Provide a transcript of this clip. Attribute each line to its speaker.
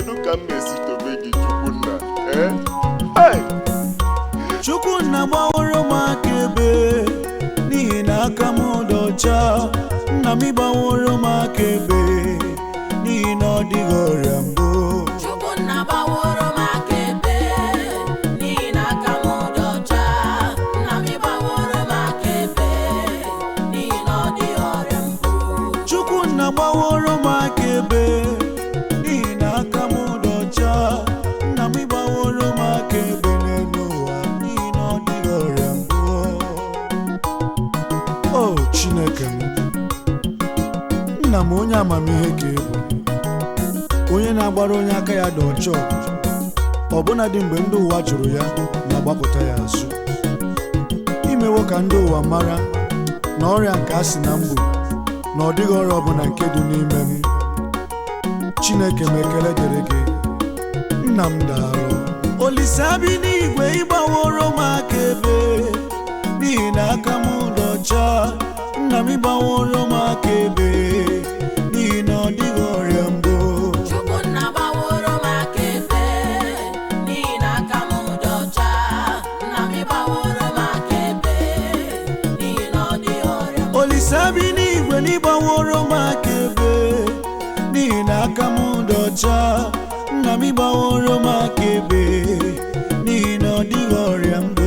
Speaker 1: Kedu ka m na-esi tobe gị, Chukwunna? Ee? Hey!
Speaker 2: Chukwunna gbaworo m aka ebe n'ihi na aka m dị ọcha. Nna m, ịgbaworo m aka ebe n'ihi na ọ dịghị ọrịa mbụ.
Speaker 3: Chukwunna gbaworo m aka ebe n'ihi na aka m dị ọcha. Nna m, ịgbaworo m aka ebe n'ihi na ọ dịghị ọrịa mbụ.
Speaker 2: Chukwunna gbaworo m aka ebe n'ihi na aka m dị ọcha. Nna m, ịgbaworo m aka ebe n'elu ụwa n'ihi na ọ dịghị ọrịa mbụ. O Chineke m, nna m, onye amamihe ka ị bụ, onye na-agbara onye aka ya dị ọcha ọgụ, ọbụna dị mgbe ndị ụwa jụrụ ya ma gbapụta ya azụ. Imewo ka ndị ụwa mara na ọrịa nke a sị na m gburu, na ọ dịghị ọrịa ọbụla nke dị n'ime m. Chineke m, ekele dịrị gị. Nna m, daalụ. Olisa bi n'igwe, ịgbaworo m aka ebe n'ihi na aka m dị ọcha. Nna m, ịgbaworo m aka ebe n'ihi na ọ dịghị ọrịa mbụ.
Speaker 3: Chukwunna gbaworo m aka ebe n'ihi na aka m dị ọcha. Nna m, ịgbaworo m aka ebe n'ihi na ọ dịghị ọrịa mbụ.
Speaker 2: Olisa bi n'igwe, n'ịgbaworo m aka ebe n'ihi na aka m dị ọcha. Nna m, ịgbaworo m aka ebe n'ihi na ọ dịghị ọrịa mbụ.